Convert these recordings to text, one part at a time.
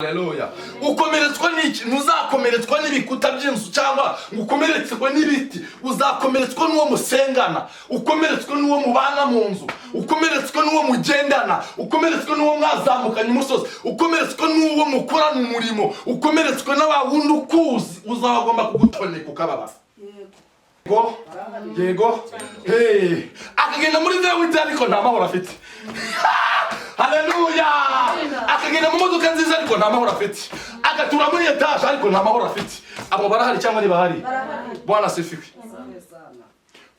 Haleluya! Ukomeretswa n'iki? Ntuzakomeretswa n'ibikuta by'inzu cyangwa ngo ukomeretswe n'ibiti. Uzakomeretswa n'uwo musengana, ukomeretswe n'uwo mubana mu nzu, ukomeretswe n'uwo mugendana, ukomeretswe n'uwo mwazamukanye umusozi, ukomeretswe n'uwo mukorana umurimo, ukomeretswe na wa wundi ukuzi uzaba agomba kugutoneka ukababara. Yego, yego. Hey, akagenda muri V8 ariko nta mahoro afite. Haleluya! Akagenda mu modoka nziza ariko nta mahoro afite, agatura muri etaje ariko nta mahoro afite. Abo barahari cyangwa ntibahari? Bwana asifiwe.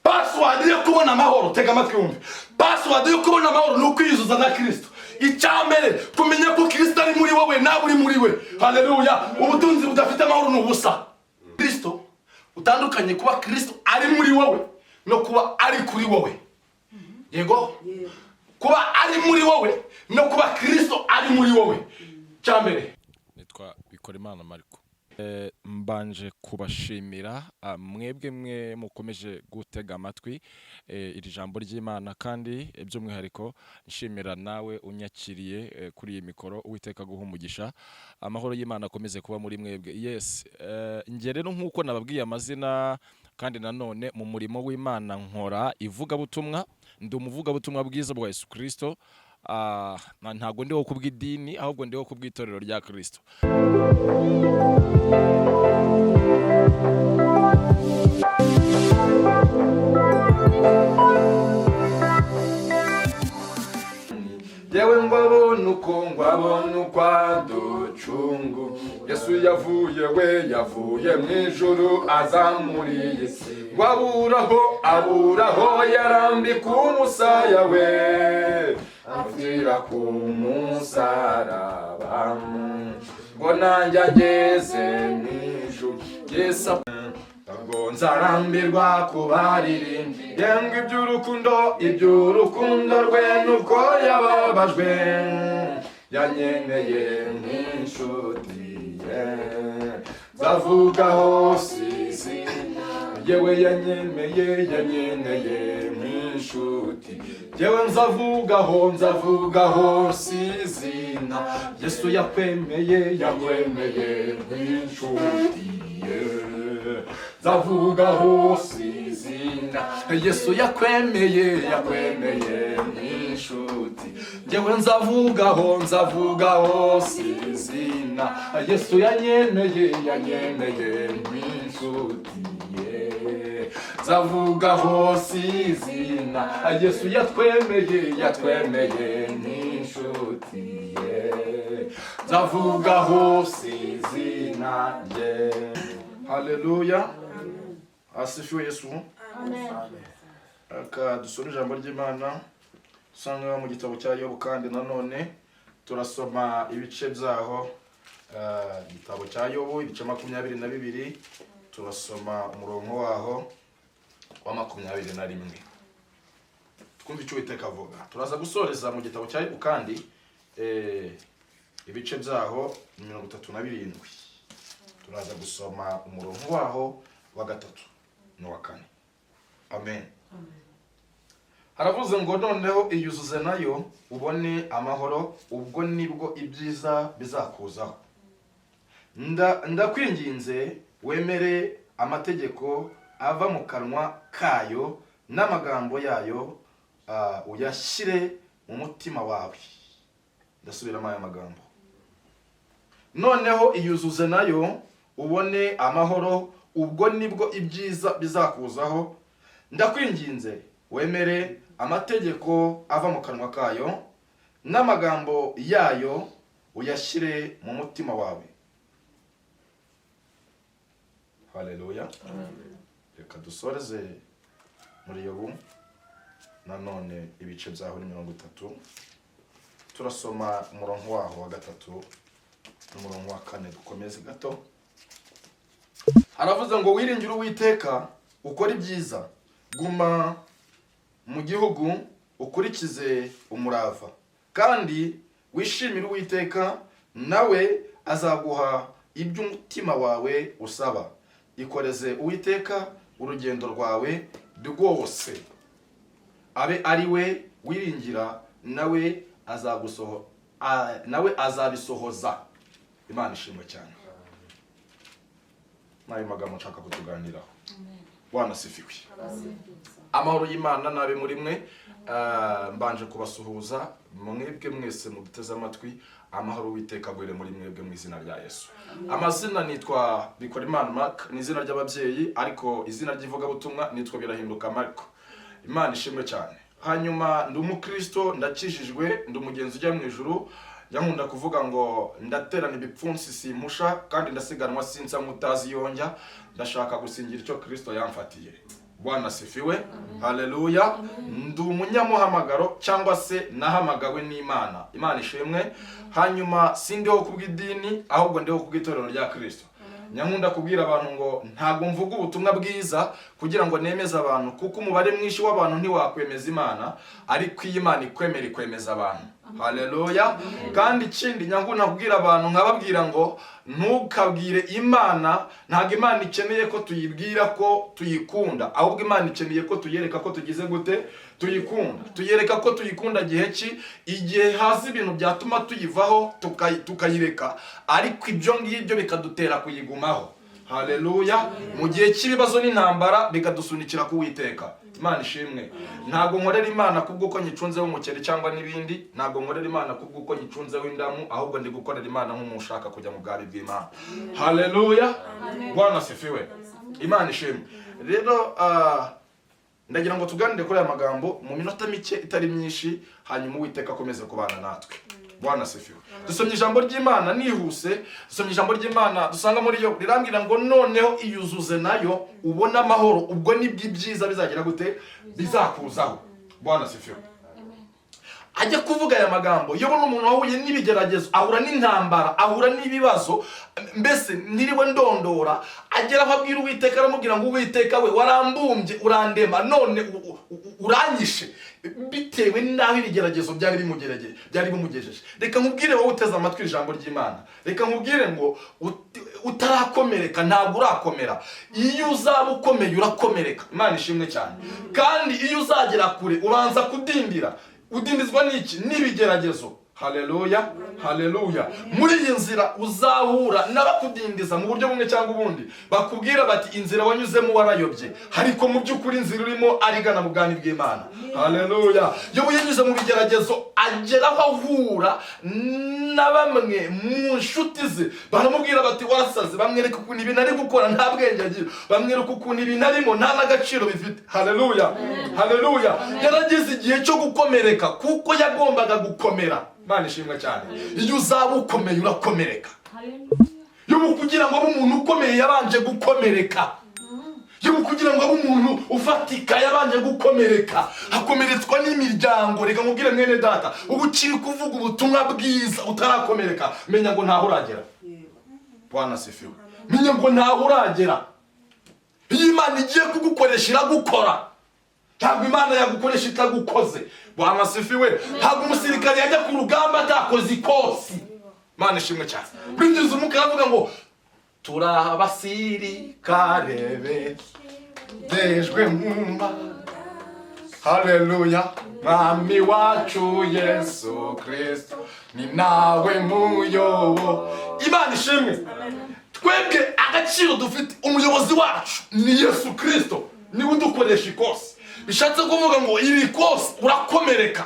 Password yo kubona amahoro, tega amatwi wumve, password yo kubona amahoro ni ukwiyuzuza na Kirisito. Icya mbere, kumenya ko Kirisito ari muri wowe, nawe uri muri we. Haleluya! Ubutunzi budafite amahoro ni ubusa. Kirisito utandukanye, kuba Kirisito ari muri wowe no kuba ari kuri wowe. Yego, kuba ari muri wowe no kuba Kirisito ari muri wowe, cya mbere. Nitwa Bikorimana Mariko. Mbanje kubashimira mwebwe mwe mukomeje gutega amatwi iri jambo ry'Imana, kandi by'umwihariko nshimira nawe unyakiriye kuri iyi mikoro. Uwiteka guha umugisha, amahoro y'Imana akomeze kuba muri mwebwe. Yes, njye rero nk'uko nababwiye amazina, kandi nanone mu murimo w'Imana nkora ivugabutumwa, ndi umuvugabutumwa bwiza bwa Yesu Kristo. Ntabwo ndiho kubw'idini, ahubwo ndiho kubw'itorero rya Kristo. Yewe, ngo abone uko, ngo abone uko aducungu. Yesu yavuye, we yavuye mu ijuru aza muri iyi si, ngo aburaho, aburaho yarambika umusaya we, apfira ku musaraba, ngo nanjye ageze mu ijuru. Yesu, ntabwo nzarambirwa kubaririmba yemwe iby'urukundo, iby'urukundo rwe, nuko yababajwe, yanyeneye nk'inshuti ye. Nzavuga hose izina, yewe, yanyemeye, yanyeneye nk'inshuti. Yewe, nzavugaho, nzavuga hose izina. Yesu yakwemeye, yakwemeye nk'inshuti ye. Nzavuga hose izina. Yesu yakwemeye, yakwemeye nk'inshuti. Njyewe nzavugaho, nzavuga hose izina. Yesu yanyemeye, yanyemeye nk'inshuti ye. Nzavuga hose izina. Yesu yatwemeye, yatwemeye nk'inshuti ye. Nzavuga hose izina rye. Haleluya, asifiwe Yesu. Reka dusome ijambo ry'Imana usanga mu gitabo cya Yobu, kandi nanone turasoma ibice byaho. Igitabo cya Yobu, ibice 22, turasoma umurongo waho wa 21, twumva icyo Uwiteka avuga. Turaza gusoreza mu gitabo cya Yobu kandi ibice byaho ni 37, turaza gusoma umurongo waho wa gatatu n'uwa kane. Amen. Haravuze ngo: "Noneho iyuzuze nayo ubone amahoro, ubwo nibwo ibyiza bizakuzaho. Ndakwinginze wemere amategeko ava mu kanwa kayo, n'amagambo yayo uyashyire mu mutima wawe." Ndasubiramo aya magambo: "Noneho iyuzuze nayo ubone amahoro, ubwo nibwo ibyiza bizakuzaho. Ndakwinginze wemere amategeko ava mu kanwa kayo, n'amagambo yayo uyashyire mu mutima wawe." Haleluya! Reka dusoreze muri Yobu nanone, ibice byaho ni 30, turasoma umurongo waho wa gatatu n'umurongo wa kane, dukomeze gato. Haravuze ngo: "Wiringire Uwiteka, ukore ibyiza, guma mu gihugu ukurikize umurava, kandi wishimire Uwiteka, nawe azaguha ibyo umutima wawe usaba. Ikoreze Uwiteka urugendo rwawe rwose, abe ari we wiringira, nawe azagusoho nawe azabisohoza." Imana ishimwe cyane. N'ayo magambo nshaka kutuganiraho. Bwana asifiwe. Amahoro y'Imana nabe muri mwe. Mbanje kubasuhuza mwebwe mwese muduteze amatwi. Amahoro Uwiteka agwire muri mwebwe mu izina rya Yesu. Amazina nitwa Bikorimana Mark, ni izina ry'ababyeyi, ariko izina ry'ivugabutumwa nitwa Birahinduka Marco. Imana ishimwe cyane. Hanyuma ndi umukristo, ndakijijwe, ndi umugenzi ujya mu ijuru. Nkunda kuvuga ngo ndaterana ibipfunsi simpusha, kandi ndasiganwa sinsa nk'utazi yonjya. Ndashaka gusingira icyo Kristo yamfatiye. Bwana asifiwe, haleluya. Ndi umunyamuhamagaro cyangwa se nahamagawe n'Imana. Imana ishimwe. Hanyuma sindiho kubw'idini, ahubwo ndiho kubw'itorero rya Kristo. Nyankunda kubwira abantu ngo ntabwo mvuga ubutumwa bwiza kugira ngo nemeze abantu, kuko umubare mwinshi w'abantu ntiwakwemeza Imana, ariko iyo Imana ikwemera ikwemeza abantu. Haleluya. Kandi ikindi nyankunda kubwira abantu, nkababwira ngo ntukabwire Imana, ntabwo Imana ikeneye ko tuyibwira ko tuyikunda, ahubwo Imana ikeneye ko tuyereka ko tugize gute tuyikunda. Tuyereka ko tuyikunda gihe ki? Igihe haza ibintu byatuma tuyivaho tukayireka, ariko ibyo ngibyo bikadutera kuyigumaho. Haleluya. Mu gihe cy'ibibazo n'intambara bikadusunikira kuwiteka. Imana ishimwe. Ntabwo nkorera Imana kubw'uko nyicunzeho umukeri cyangwa n'ibindi, ntabwo nkorera Imana kubw'uko nyicunzeho indamu, ahubwo ndi gukorera Imana nk'umuntu ushaka kujya mu bwami bw'Imana. Haleluya. Bwana asifiwe. Imana ishimwe. Rero ndagira ngo tuganire kuri aya magambo mu minota mike itari myinshi, hanyuma Uwiteka akomeze kubana natwe. Bwana asifiwe. Dusomye ijambo ry'Imana nihuse, dusomye ijambo ry'Imana dusanga muri yo rirambwira ngo noneho iyuzuze nayo ubone amahoro, ubwo nibwo ibyiza bizagira gute bizakuzaho. Bwana asifiwe. Ajya kuvuga aya magambo, iyo ubona umuntu wahuye n'ibigeragezo, ahura n'intambara, ahura n'ibibazo, mbese ntiriwe ndondora, agera aho abwira Uwiteka, aramubwira ngo Uwiteka we, warambumbye urandema, none uranyishe, bitewe n'aho ibigeragezo byari bimugerege byari bimugejeje. Reka nkubwire wowe uteze amatwi ijambo ry'Imana, reka nkubwire ngo utarakomereka ntabwo urakomera. Iyo uzaba ukomeye urakomereka. Imana ishimwe cyane. Kandi iyo uzagera kure ubanza kudindira. Udindizwa n'iki? N'ibigeragezo. Haleluya, haleluya. Muri iyi nzira uzahura n'abakudindiza mu buryo bumwe cyangwa ubundi, bakubwira bati inzira wanyuzemo warayobye, ariko mu by'ukuri inzira urimo arigana mu bwami bw'Imana. Haleluya. Yobu yanyuze mu bigeragezo, agera aho ahura na bamwe mu nshuti ze, baramubwira bati warasaze, bamwereka ukuntu ibintu ari gukora nta bwenge agira, bamwereka ukuntu ibintu arimo nta n'agaciro bifite. Haleluya, haleluya. Yaragize igihe cyo gukomereka kuko yagombaga gukomera. Imana ishimwe cyane. Iyo uzaba ukomeye urakomereka. Yobu kugira ngo abe umuntu ukomeye yabanje gukomereka. Yobu kugira ngo abe umuntu ufatika yabanje gukomereka, akomeretswa n'imiryango. Reka nkubwire mwene data, ubu ukiri kuvuga ubutumwa bwiza utarakomereka, menya ngo ntaho uragera. Bwana asifiwe. Menya ngo ntaho uragera. Iyo Imana igiye kugukoresha iragukora, ntabwo Imana yagukoresha itagukoze. Bwana asifiwe. Ntabwo umusirikare yajya ku rugamba atakoze ikosi. Imana ishimwe cyane. Binjiza umwuka aravuga ngo turi abasirikare bejejwe mu, haleluya, Mwami wacu Yesu Kristo ni nawe muyobo. Imana ishimwe. Twebwe agaciro dufite, umuyobozi wacu ni Yesu Kristo, niwe udukoresha ikosi. Bishatse kuvuga ngo iri kosi urakomereka.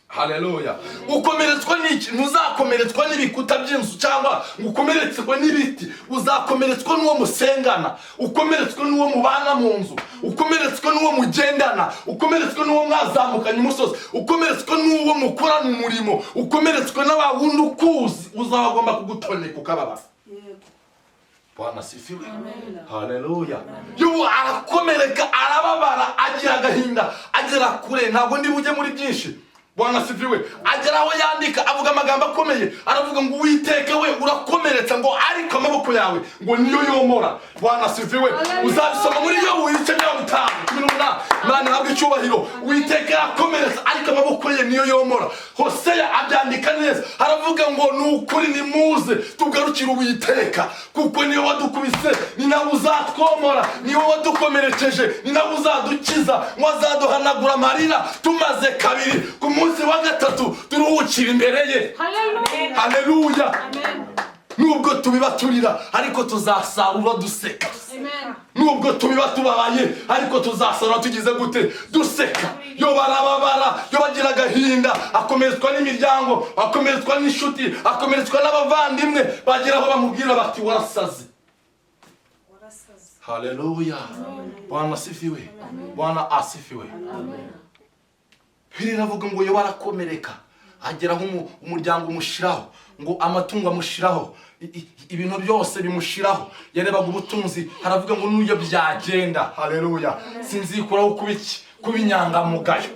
Haleluya. Ukomeretswa n'iki? Ntuzakomeretswa n'ibikuta by'inzu cyangwa ngo ukomeretswe n'ibiti, uzakomeretswa n'uwo musengana, ukomeretswe n'uwo mubana mu nzu, ukomeretswe n'uwo mugendana, ukomeretswe n'uwo mwazamukanye umusozi, ukomeretswe n'uwo mukorana umurimo, ukomeretswe na wa wundi ukuzi, uzaba agomba kugutoneka ukababara. Bwana asifiwe. Haleluya. Yobu arakomereka, arababara, agira agahinda, agera kure. Ntabwo ndi bujye muri byinshi. Bwana asifiwe. Agera aho yandika, avuga amagambo akomeye, aravuga ngo Uwiteka we, urakomeretsa, ngo ariko amaboko yawe ngo niyo yomora. Bwana asifiwe. Uzabisoma muri Yobu ibice 50:18. Imana ihabwe icyubahiro. Uwiteka yakomeretsa, ariko amaboko ye niyo yomora. Hoseya abyandika neza, aravuga ngo ni ukuri nimuze tugarukire Uwiteka, kuko niwe wadukubise ni nawe uzatwomora, niwe wadukomerekeje ni nawe uzadukiza, ngo azaduhanagura amarira tumaze kabiri ku munsi Umunsi wa gatatu turuhukira imbere ye. Haleluya. Nubwo tubiba turira, ariko tuzasarura duseka. Nubwo tubiba tubabaye, ariko tuzasarura tugize gute? Duseka. Yo barababara, yo bagira agahinda, akomeretswa n'imiryango, akomeretswa n'inshuti, akomeretswa n'abavandimwe, bagera aho bamubwira bati warasaze. Haleluya. Bwana asifiwe. Bwana asifiwe. Bibiliya iravuga ngo yo barakomereka, ageraho umuryango umushiraho, ngo amatungo amushiraho, ibintu byose bimushiraho. Yarebaga ubutunzi, haravuga ngo nuyo byagenda, haleluya, sinzikuraho kuba iki? Kuba inyangamugayo.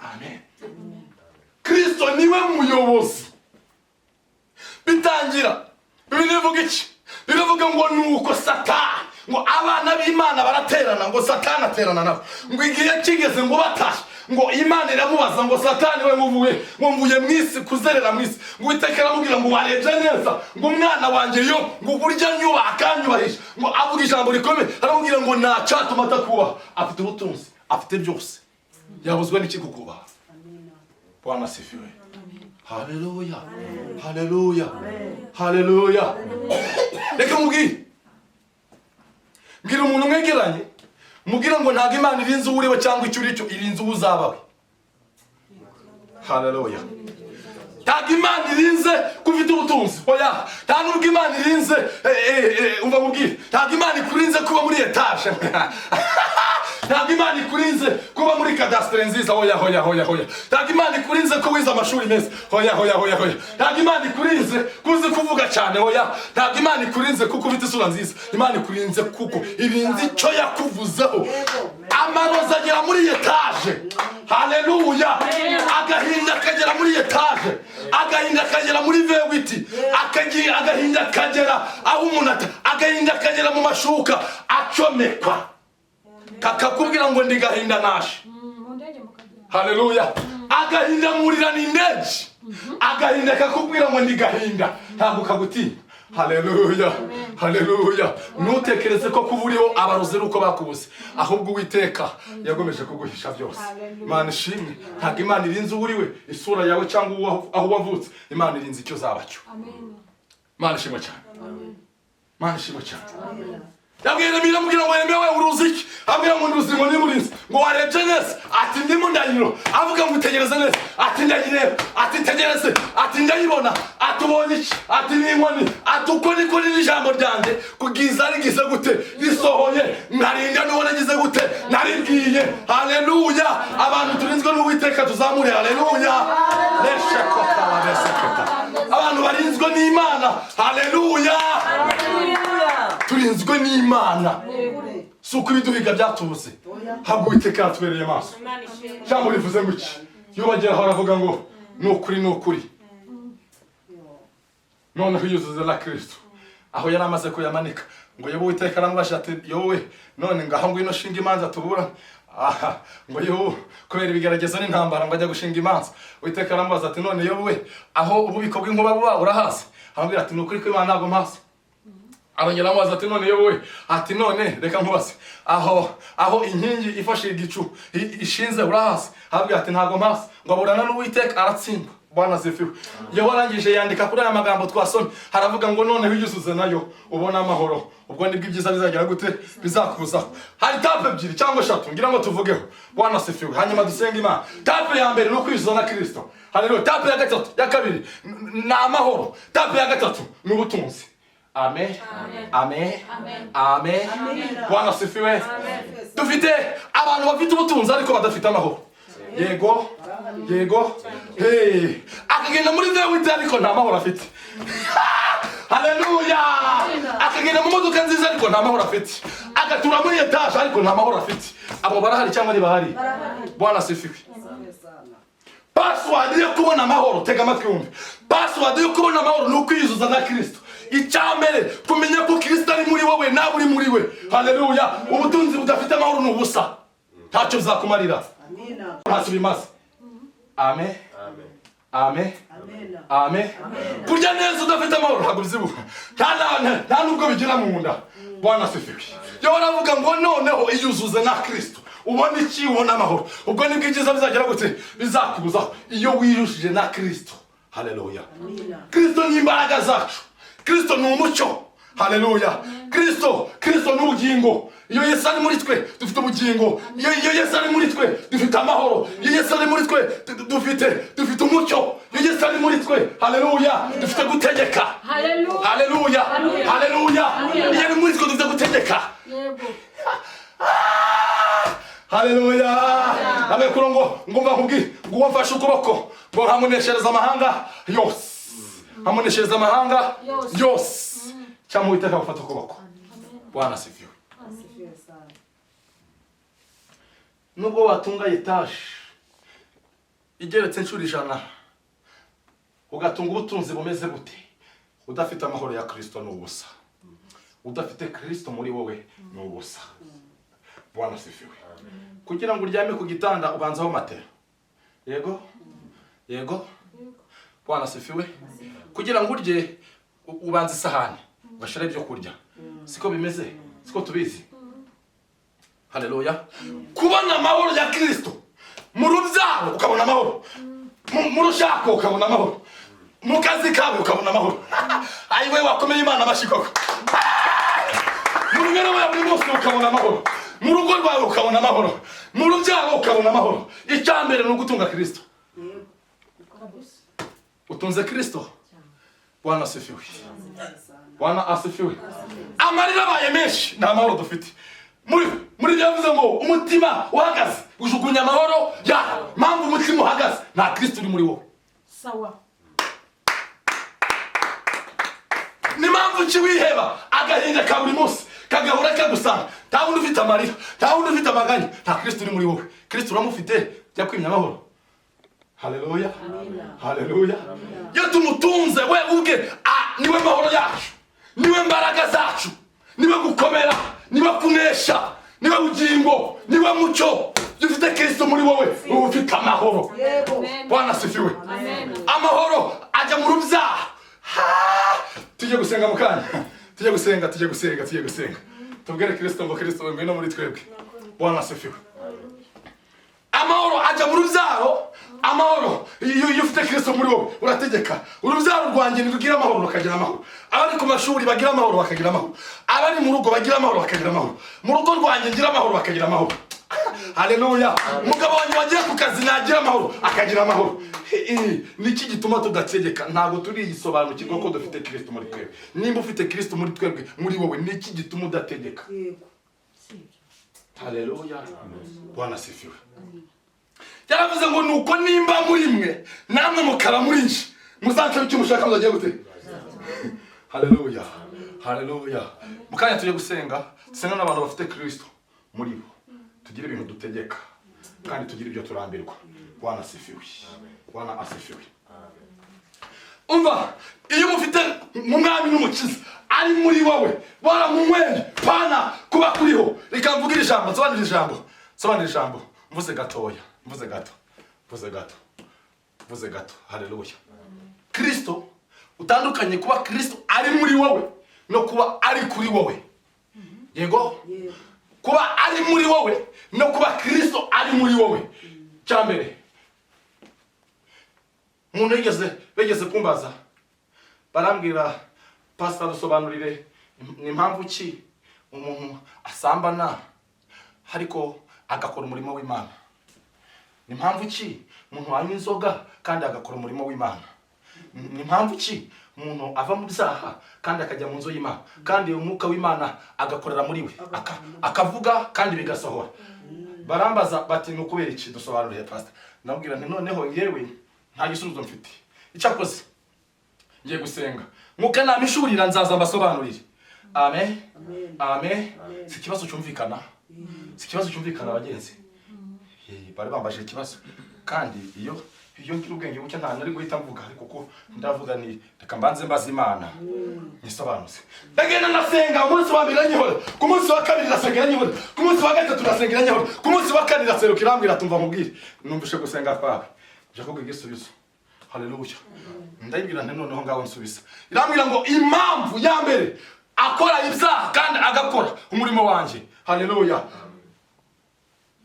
Amen. Kristo niwe muyobozi. Bitangira Bibiliya ivuga iki? Biravuga ngo nuko Satani, ngo abana b'Imana baraterana, ngo Satani aterana nabo, ngo igihe kigeze ngo batashye, ngo Imana iramubaza ngo Satani we, nguvuye, ngo mvuye mu isi kuzerera mu isi. Ngo Uwiteka aramubwira ngo warebye neza, ngo umwana wanjye yo, ngo burya nyubaha akanyubahisha. Ngo avuga ijambo rikomeye, aramubwira ngo nta cyatuma atakubaha. Afite ubutunzi, afite byose, yabuzwa n'iki kukubaha? Bwana asifiwe. Haleluya, haleluya, haleluya. Reka mubwire, mbwira umuntu mwegeranye, mubwire ngo ntabwo Imana irinze uwo uriwe cyangwa icyo uri cyo, irinze uwo uzaba we. Haleluya. Ntabwo Imana irinze ko ufite ubutunzi, oya. Nta nubwo Imana irinze, umva mubwire, ntabwo Imana ikurinze kuba muri etaje, ntabwo Imana ikurinze kuba muri kadasitere nziza, hoya hoya hoya hoya. Ntabwo Imana ikurinze ko wize amashuri meza, hoya hoya hoya hoya. Ntabwo Imana ikurinze ko uzi kuvuga cyane, hoya. Ntabwo Imana ikurinze kuko ufite isura nziza. Imana ikurinze kuko irinze icyo yakuvuzeho. Amarozi agera muri etaje, haleluya. Agahinda kagera muri etaje, agahinda kagera muri V8, agahinda kagera aho umuntu ata, agahinda kagera mu mashuka acomekwa, kakakubwira ngo ndi gahinda nashe. Haleluya. Agahinda murira ni indege, agahinda kakubwira ngo ndi gahinda, ntabwo kagutinya. Haleluya, haleluya. Ntutekereze ko kuba uriho abarozi ari uko bakubuze, ahubwo Uwiteka yagomeje kuguhisha byose. Imana ishimwe. Ntabwo Imana irinze uwo uriwe, isura yawe cyangwa aho wavutse. Imana irinze icyo uzaba cyo. Imana ishimwe cyane. Imana ishimwe cyane. Yabwiye Yeremiya, iramubwira ngo Yeremiya we, uruzi iki? Abwira ngo nduzi ngo nimurinzi. Ngo warebye neza? Ati ndimo ndayiro. Avuga ngo itegereze neza. Ati ndayireba. Ati tegereze. Ati ndayibona. Ati ubonye iki? Ati ni inkoni. Ati uko niko n'ijambo ryanjye kugiza rigize gute? Risohoye. Nkarinda n'uwo nagize gute? Naribwiye. Haleluya. Abantu turinzwe n'Uwiteka tuzamure haleluya. Leshekota wa besekota. Abantu barinzwe n'Imana, haleluya. Turinzwe n'Imana, si uko ibiduhiga byatubuze, ahubwo Uwiteka yatubereye maso. Ijambo rivuze ngo iki? Iyo bageraho aravuga ngo ni ukuri, ni ukuri. Noneho yuzuze na Kristo aho yari amaze kuyamanika, ngo yowe Uwiteka aramubasha ati yowe none ngaho ngwino shinga imanza tubura. Aha ngo yowe kubera ibigeragezo n'intambara ngo ajya gushinga imanza, Uwiteka aramubaza ati none yowe aho ububiko bw'inkuba buba urahazi? Aramubwira ati ni ukuri ko Imana ntabwo mpazi. Arongera aramubaza ati none yowe, ati none reka nkubaze, aho inkingi ifashe igicu ishinze urahazi? Arabwira ati ntabwo mpazi. Ngo aburana n'Uwiteka aratsindwa. Bwana asifiwe. Yobu arangije yandika kuri aya magambo twasomye, haravuga ngo noneho uyuzuze nayo ubone amahoro, ubwo nibwo ibyiza bizagera gute? Bizakuzaho. Hari étape ebyiri cyangwa eshatu ngira ngo tuvugeho. Bwana asifiwe. Hanyuma dusenge Imana. Étape ya mbere ni ukwiyuzuza na Kristo. Haleluya. Étape ya gatatu, ya kabiri ni amahoro. Étape ya gatatu ni ubutunzi. Amen, amen, amen. Bwana asifiwe. Dufite abantu bafite ubutunzi ariko badafite amahoro. Yego yego. Hey, akagenda muri V8 ariko nta mahoro afite. Haleluya. Akagenda mu modoka nziza ariko nta mahoro afite, agatura muri etaje ariko nta mahoro afite. Abo barahari cyangwa ntibahari? Bwana asifiwe. Password yo kubona amahoro, tega amatwi wumve, password yo kubona amahoro ni ukwiyuzuza na Kristo. Icya mbere, kumenya ko Kristo ari muri wowe, nawe uri muri we. Haleluya. Ubutunzi budafite amahoro ni ubusa, ntacyo bizakumarira, ntacyo bimaze. Amen, amen, amen. Kurya neza udafite amahoro ntabwo byibuha, nta nubwo bigira mu nda. Bwana asifiwe. Yo baravuga ngo noneho iyuzuze na Kristo. Ubona iki? Ubona amahoro. Ubwo nibwo ibyiza bizagera gute? Bizakubuzaho iyo wirushije na Kristo. Haleluya! Kristo ni imbaraga zacu, Kristo ni umucyo. Haleluya! Kristo ni ubugingo. Iyo Yesu ari muri twe, dufite ubugingo. Iyo Yesu ari muri twe, dufite amahoro. Iyo Yesu ari muri twe, dufite umucyo. Iyo Yesu ari muri twe, haleluya, dufite gutegeka. Haleluya. Haleluya, haleluya! Iyo ari muri twe, dufite gutegeka. Yego. Haleluya! Abekuru ngo mva nkubwire ngo uwo mfashe ukuboko, ngo nkamuneshereza amahanga yose, nkamuneshereza amahanga Yose. yose. Cyangwa Uwiteka gufata ukuboko. Bwana asifiwe. Asifiwe sana. Nubwo watunga etaje igeretse inshuro 100, ugatunga ubutunzi bumeze bute, udafite amahoro ya Kristo ni ubusa. Udafite Kristo muri wowe ni ubusa. Bwana asifiwe. Kugira ngo uryame ku gitanda, ubanzaho matera. Yego. Bwana asifiwe. Kugira ngo urye, ubanza isahani ugashyiraho ibyo kurya. Siko bimeze? Siko tubizi? Haleluya! Kubona amahoro ya Kristo mu rubyaro, ukabona amahoro mu rushako, ukabona amahoro mu kazi kawe, ukabona amahoro. Ayiwe, wakomeye Imana amashyi koko! Mu mibereho ya buri munsi ukabona amahoro, mu rugo rwawe ukabona amahoro, mu rubyaro ukabona amahoro. Icya mbere ni ugutunga Kristo. Utunze Kristo. Bwana asifiwe, Bwana asifiwe. Amarira abaye menshi, nta mahoro dufite muri byavuze ngo umutima uhagaze ujugunya amahoro. Ya mpamvu umutima uhagaze, nta Kristo uri muri wowe. Sawa. Ni mpamvu ki wiheba, agahinda ka buri munsi kagahora kagusanga? Nta wundi ufite amarira, nta wundi ufite amaganya, nta Kristo uri muri wowe. Kristo uramufite, jya kwimya amahoro. Haleluya, haleluya! Iyo tumutunze we ubwe, niwe mahoro yacu, niwe mbaraga zacu, niwe gukomera, niwe kunesha, niwe bugingo, niwe mucyo. Iyo ufite Kristo muri wowe, uba ufite amahoro. Yego. Amen. Bwana asifiwe. Amen. Amahoro ajya mu rubyaro. Ha! Tujye gusenga mu kanya, tujye gusenga, tujye gusenga, tujye gusenga, tubwire Kristo ngo: "Kristo, ngwino muri twebwe." Bwana asifiwe. Amahoro ajya mu rubyaro. Amahoro, iyo ufite Kristo muri wowe, urategeka. Urubyaro rwanjye ntirugira amahoro, rukagira amahoro. Abari ku mashuri bagira amahoro, bakagira amahoro. Abari mu rugo bagira amahoro, bakagira amahoro. Mu rugo rwanjye ngira amahoro, bakagira amahoro. Haleluya! Umugabo wanjye wagiye ku kazi nagira amahoro, akagira amahoro. Niki gituma tudategeka? Ntabwo turiyisobanukirwa ko dufite Kristo muri twebwe. Nimba ufite Kristo muri twebwe, muri wowe, niki gituma udategeka? Yego. Haleluya, Bwana asifiwe. Yaravuze ngo: "Nuko nimba muri mwe, namwe mukaba muri nje, muzansabe icyo mushaka, muzagiye gute?" Haleluya, haleluya! Mu kanya tujye gusenga, dusenga n'abantu bafite Kristo muri bo, tugire ibintu dutegeka kandi tugire ibyo turambirwa. Bwana asifiwe, Bwana asifiwe. Umva, iyo mufite mu Mwami n'Umukiza ari muri wowe, waramunyweye, pana kuba kuriho. Reka mvugire ijambo, nsobanure ijambo, nsobanure ijambo. Mvuze gatoya, mvuze gato, mvuze gato, mvuze gato. Haleluya! Kristo utandukanye kuba Kristo ari muri wowe no kuba ari kuri wowe. Yego. Yego. Kuba ari muri wowe no kuba Kristo ari muri wowe. Cya mbere, umuntu yigeze, bigeze kumbaza, barambwira: "Pasita, dusobanurire, ni impamvu ki umuntu asambana ariko agakora umurimo w'Imana? Ni impamvu ki umuntu wanywa inzoga kandi agakora umurimo w'Imana? Ni impamvu ki umuntu ava mu byaha kandi akajya mu nzu y'Imana, kandi umwuka w'Imana agakorera muri we, akavuga kandi bigasohora?" Barambaza bati: "Ni ukubera iki? Dusobanuriye, pasita." Ndabwira nti: "Noneho yewe nta gisubizo mfite. Icyakoze ngiye gusenga, mwuka namishurira nzaza mbasobanurire." Amen. Amen. Si ikibazo cyumvikana? Si ikibazo cyumvikana, bagenzi? Bari bambajije ikibazo, kandi iyo ngira ubwenge buke nta nari guhita mvuga, ariko ko ndavuga ni reka mbanze mbaze Imana nisobanuze. Ndagenda ndasenga. Umunsi wa mbere iranyihora, ku munsi wa kabiri ndasenga iranyihora, ku munsi wa gatatu ndasenga iranyihora, ku munsi wa kane iraseruka, irambwira: "Tumva nkubwire, numvishe gusenga kwawe, nje kuguha igisubizo." Haleluya! Ndayibwira nti: "Noneho ngaho nsubiza." Irambwira ngo impamvu ya mbere akora ibyaha kandi agakora umurimo wanjye, haleluya.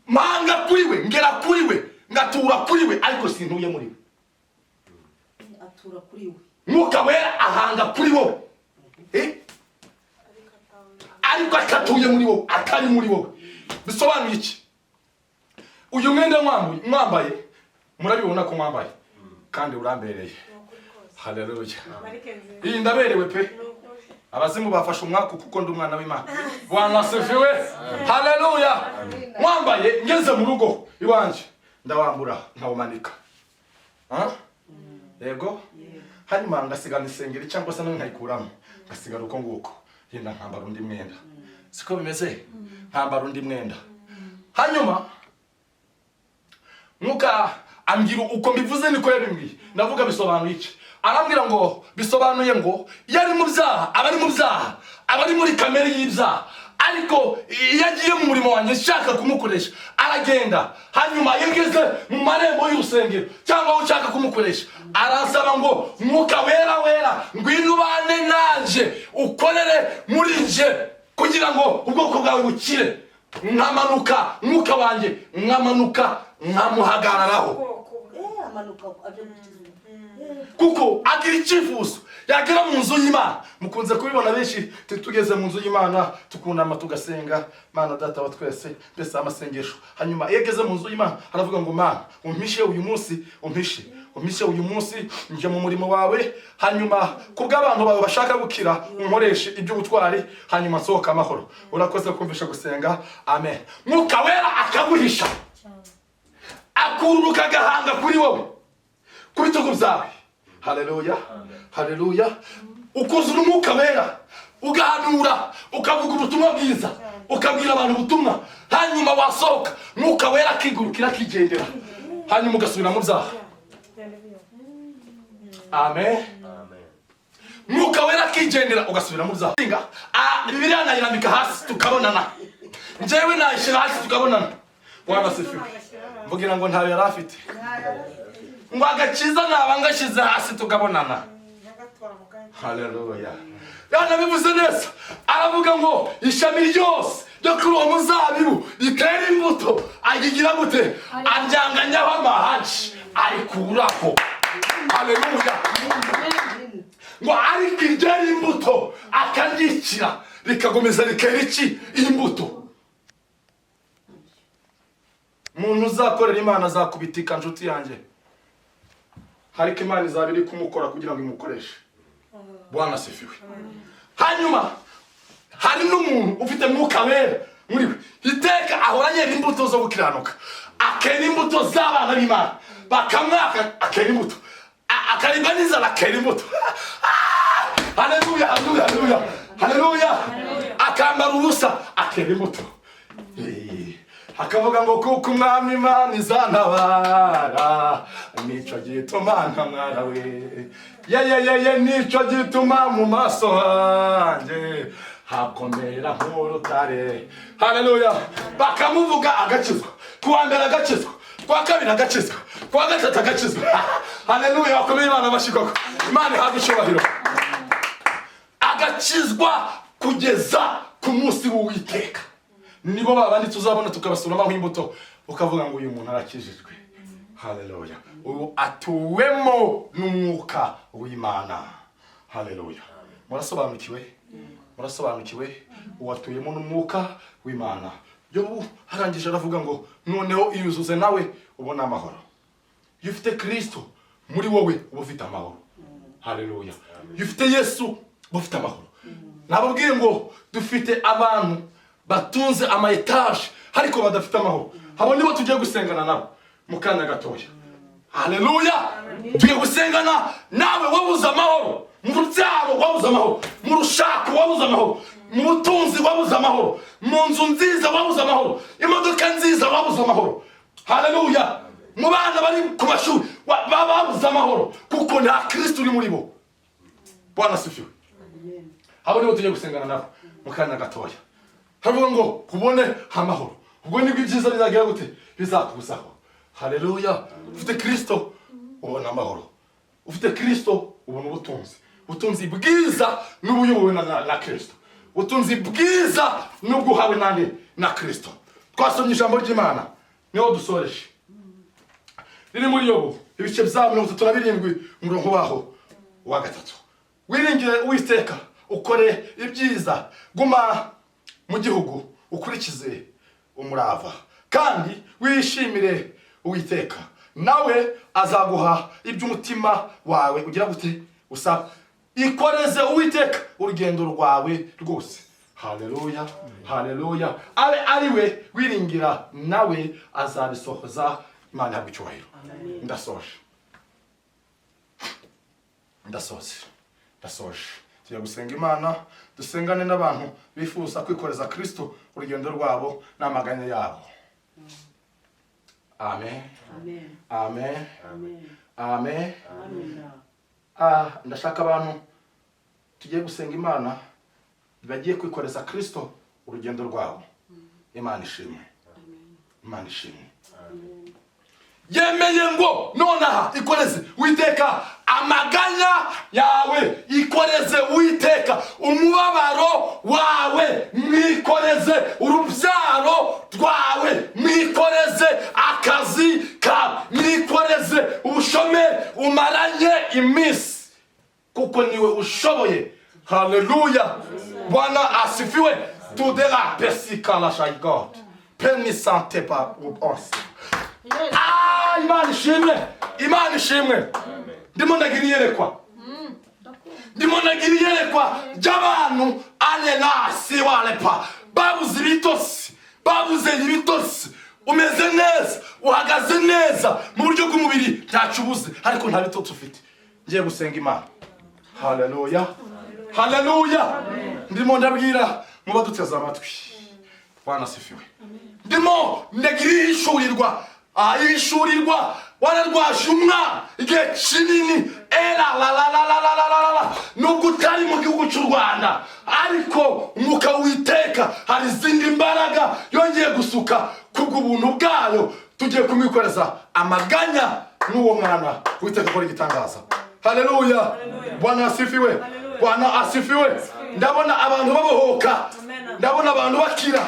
Mpanga kuri we, ngera kuri we, ngatura kuri we, ariko sintuye muri we. Atura kuri we. Mwuka Wera ahanga kuri wowe, Eh? Ariko atatuye muri wowe, atari muri wowe. Bisobanuye iki? Uyu mwenda mwambaye, murabibona ko mwambaye kandi urambereye. Haleluya! Iyi ndaberewe pe. Abazimu bafashe umwaka kuko ndi umwana w'Imana. Bwana asifiwe, haleluya! Mwambaye, ngeze mu rugo iwanje ndawambura nkawumanika. Ah? Yego. Hanyuma ngasigana isengeri cyangwa se nawe nkayikuramo, ngasigara uko nguko, yenda nkambara undi mwenda. Siko bimeze? Nkambara undi mwenda. Hanyuma Mwuka ambwira uko mbivuze, niko yabimbwiye. Ndavuga, bisobanuye iki? Arambwira ngo bisobanuye ngo iyo ari mu byaha aba ari mu byaha, aba ari muri kamere y'ibyaha. Ariko iyo agiye mu murimo wanjye nshaka kumukoresha, aragenda. Hanyuma iyo ngeze mu marembo y'urusengero cyangwa aho nshaka kumukoresha, aransaba ngo: "Mwuka Wera, Wera, ngwino ubane nanje, ukorere muri nje kugira ngo ubwoko bwawe bukire." Nkamanuka, Mwuka wanjye nkamanuka nkamuhagararaho. Amanuka aje gukiza. Kuko agira icyifuzo yagera mu nzu y'Imana. Mukunze kubibona benshi, tugeze mu nzu y'Imana tukunama, tugasenga: "Mana Data wa twese", mbese amasengesho. Hanyuma iyo ageze mu nzu y'Imana aravuga ngo: "Mana, umpishe uyu munsi, umpishe, umpishe uyu munsi, nje mu murimo wawe. Hanyuma kubw'abantu bawe bashaka gukira, unkoreshe iby'ubutwari, hanyuma nsohoka amahoro. Urakoze kumvisha gusenga, amen." Mwuka Wera akaguhisha, akururuka agahanga kuri wowe, ku bitugu byawe. Haleluya, haleluya! Ukuzura Umwuka Wera, ugahanura, ukavuga ubutumwa bwiza, ukabwira abantu ubutumwa. Hanyuma wasohoka, Mwuka Wera akigurukira, akigendera, hanyuma ugasubira mu byaha. Amen. Mwuka Wera akigendera, ugasubira mu byaha. Bibiliya nayirambika hasi tukabonana, njyewe nayishyira hasi tukabonana. Bwana asifiwe! Mvugira ngo ntayo yari afite, ngo agakiza naba ngashyize hasi tukabonana. Haleluya! Yanabivuze neza, aravuga ngo ishami ryose ryo kuri uwo muzabibu ritera imbuto ayigira gute? Aryanganyaho amahaji, arikuraho. Haleluya! Ngo ariko iryera imbuto akaryikira, rikakomeza rikera iki? Imbuto. Umuntu uzakorera Imana azakubitika, nshuti yanjye, ariko Imana izaba iri kumukora kugira ngo imukoreshe. Bwana asifiwe! Hanyuma hari n'umuntu ufite Mwuka Wera muri we, iteka ahora yera imbuto zo gukiranuka, akera imbuto z'abana b'Imana. Bakamwaka akera imbuto, akaribwa n'inzara akera imbuto. Haleluya, haleluya, haleluya, haleluya! Akambara ubusa akera imbuto. Akavuga ngo: "Kuko Umwami Imana izantabara, nico gituma ntamwara we, ye ye ye ye, nico gituma mu maso hanjye hakomera nk'urutare." Haleluya! Bakamuvuga agakizwa, kuwa mbere agakizwa, kuwa kabiri agakizwa, kuwa gatatu agakizwa. Haleluya! Bakomeye Imana amashyi koko. Imana ihabwe icyubahiro. Agakizwa kugeza ku munsi w'Uwiteka. Nibo babandi tuzabona tukabasuramo imbuto, ukavuga ngo uyu muntu arakijijwe. Haleluya! Ubu atuwemo n'Umwuka w'Imana. Haleluya! Murasobanukiwe? Murasobanukiwe? Uwatuyemo n'Umwuka w'Imana. Yobu arangije aravuga ngo noneho iyuzuze nawe ubone amahoro. Iyo ufite Kristo muri wowe uba ufite amahoro. Haleluya! Iyo ufite Yesu uba ufite amahoro. Nababwiye ngo dufite abantu batunze ama etaje ariko badafite amahoro. Abo nibo tugiye gusengana nabo mu kanya gatoya. Haleluya! Tugiye gusengana nawe wabuze amahoro mu rubyaro, wabuze amahoro mu rushako, wabuze amahoro mu butunzi, wabuze amahoro mu nzu nziza, wabuze amahoro imodoka nziza, wabuze amahoro. Haleluya! Mu bana bari ku mashuri babuze amahoro kuko nta Kristo uri muri bo. Bwana asifiwe! Abo nibo tugiye gusengana nabo mu kanya gatoya. Havuga ngo ubone amahoro, ubwo nibwo ibyiza bizagira gute? Bizakuzaho. Haleluya! Ufite Kristo ubona amahoro, ufite Kristo ubona ubutunzi. Ubutunzi bwiza n'ubuyobowe na Kristo, ubutunzi bwiza n'ubwo uhawe nande? Na Kristo. Twasomye ijambo ry'Imana. Niho dusoreje. Riri muri Yobu, ibice bya 37, umurongo waho wa 3. Wiringire Uwiteka, ukore ibyiza, guma mu gihugu, ukurikize umurava, kandi wishimire Uwiteka, nawe azaguha iby'umutima wawe ugira gute? Usaba. Ikoreze Uwiteka urugendo rwawe rwose. Haleluya, haleluya. Abe ari we wiringira, nawe azabisohoza. Imana ihabwa icyubahiro. Ndasoje, ndasoje, ndasoje. Tujya gusenga Imana, dusengane n'abantu bifuza kwikoreza Kristo urugendo rwabo n'amaganya yabo. Amen. Amen. Amen. Amen. Amen. Amen. Ah, ndashaka abantu tugiye gusenga Imana bagiye kwikoreza Kristo urugendo rwabo. Imana ishimwe, Imana ishimwe. Yemeye ngo nonaha ikoreze Witeka amaganya yawe, ikoreze Uwiteka umubabaro wawe, mwikoreze urubyaro rwawe, mwikoreze akazi kawe, mwikoreze ubushomeri umaranye iminsi, kuko niwe ushoboye. Haleluya, Bwana asifiwe. Tudela pesika God penisante pa onse. Ah, Imana ishimwe, Imana ishimwe. Ndimo ndagira iyerekwa, ndimo ndagira iyerekwa ry'abantu alelasi walepa babuze ibitotsi, babuze ibitotsi. Umeze neza, uhagaze neza mu buryo bw'umubiri, ntacyo ubuze, ariko nta bitotsi ufite. Ngiye gusenga Imana. Haleluya, haleluya. Ndimo ndabwira muba duteze amatwi. Bwana asifiwe. Ndimo ndagira ihishurirwa, ihishurirwa. Wararwaje umwana igihe kinini, era la la la la la la la la. Nubwo utari mu gihugu cy'u Rwanda, ariko umwuka w'Uwiteka hari izindi mbaraga yongeye gusuka kubw'ubuntu bwayo. Tugiye kumwikoreza amaganya n'uwo mwana, Uwiteka akora igitangaza. Haleluya, Bwana asifiwe, Bwana asifiwe. Ndabona abantu babohoka, ndabona abantu bakira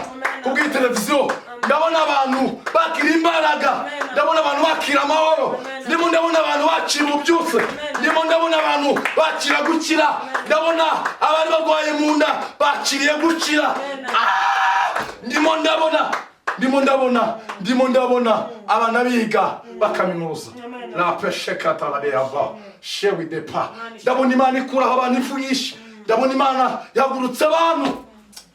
kubw'iyi televiziyo, ndabona abantu bakira imbaraga, ndabona abantu bakira amahoro, ndimo ndabona abantu bakira ububyutse, ndimo ndabona abantu bakira gukira, ndabona abari barwaye mu nda bakiriye gukira. Ndimo ndabona, ndimo ndabona, ndimo ndabona abana biga bakaminuza. La peshekatalabeava shewi depa. Ndabona Imana ikuraho abantu impfu nyinshi, ndabona Imana yahagurutse abantu.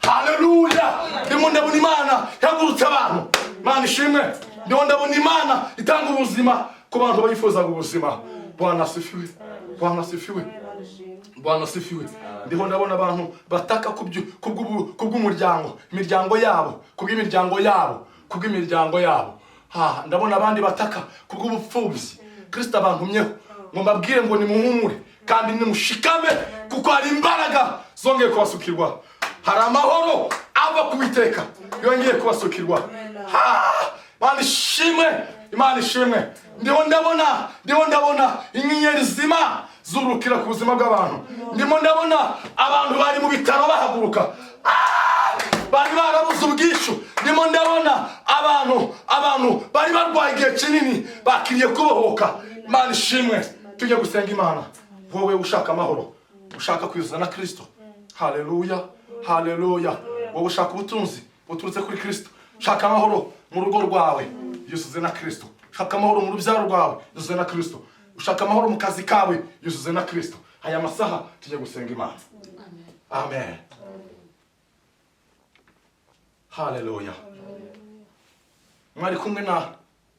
Haleluya. Ndimo ndabona Imana yahagurutse abantu. Imana ishimwe. Ndimo ndabona Imana itanga ubuzima ku bantu bayifuzaga ubuzima. Bwana asifiwe, Bwana asifiwe, Bwana asifiwe. Ndiho ndabona abantu bataka kubw'umuryango, imiryango yabo, kubw'imiryango yabo, kubw'imiryango yabo. Ha, ndabona abandi bataka kubw'ubupfubyi. Kristo abantumyeho ngo mbabwire ngo nimuhumure kandi nimushikame, kuko hari imbaraga zongeye kubasukirwa, hari amahoro ava ku Witeka yongeye kubasukirwa. Ha, Imana ishimwe, Imana ishimwe. Ndiho ndabona, ndiho ndabona inyenyeri zima zurukira ku buzima bw'abantu. Ndimo ndabona abantu bari mu bitaro bahaguruka, bari barabuze ubwishyu. Ndimo ndabona abantu bari barwaye igihe kinini bakiriye kubohoka. Imana ishimwe. Tujye gusenga Imana. Wowe ushaka amahoro, ushaka kwizana na Kristo, haleluya, haleluya. Wowe ushaka ubutunzi buturutse kuri Kristo, shaka amahoro mu rugo rwawe, yuzuze na Kristo. Ushaka amahoro mu rubyaro rwawe, yuzuze na Kristo. Ushaka amahoro mu kazi kawe, yuzuze na Kristo. Aya masaha tujye gusenga Imana. Amen. Haleluya. Mwari kumwe na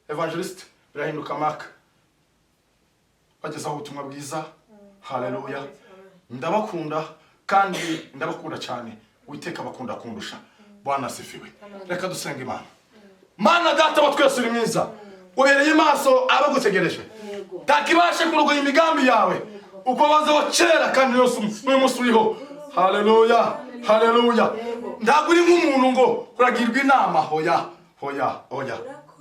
Evangeliste Birahinduka Mark, bagezaho ubutumwa bwiza. Haleluya. Ndabakunda kandi ndabakunda cyane. Uwiteka abakunda kundusha. Bwana asifiwe. Reka dusenga Imana. Mana Data wa twese uri mwiza, ubereye maso abagutegereje, takibashe kurogoya imigambi yawe uko wazeho kera kandi n'uyu munsi uriho. Haleluya, haleluya. Ntabwo uri nk'umuntu ngo uragirwa inama. Hoya, hoya, hoya,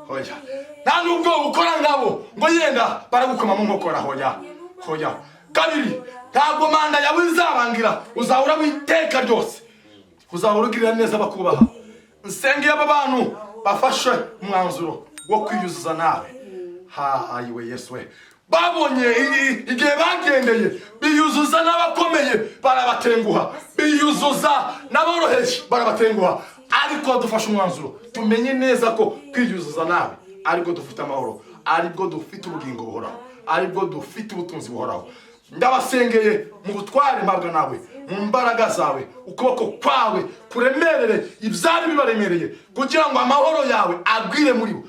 hoya. Nta nubwo ukora ngabo ngo yenda baragukoma mu nkokora. Hoya, hoya. Kabiri, ntabwo manda yawe izarangira, uzahora witeka ryose, uzahora ugirira neza abakubaha. Nsengeye aba bantu bafashe umwanzuro wo kwiyuzuza nawe. Hayiwe Yesu we! Babonye igihe bagendeye biyuzuza n'abakomeye, barabatenguha, biyuzuza n'aboroheje, barabatenguha. Ariko dufashe umwanzuro, tumenye neza ko kwiyuzuza nawe aribwo dufite amahoro, aribwo dufite ubugingo buhoraho, aribwo dufite ubutunzi buhoraho. Ndabasengeye mu butware mpabwa nawe, mu mbaraga zawe, ukuboko kwawe kuremerere ibyari bibaremereye, kugira ngo amahoro yawe agwire muri bo.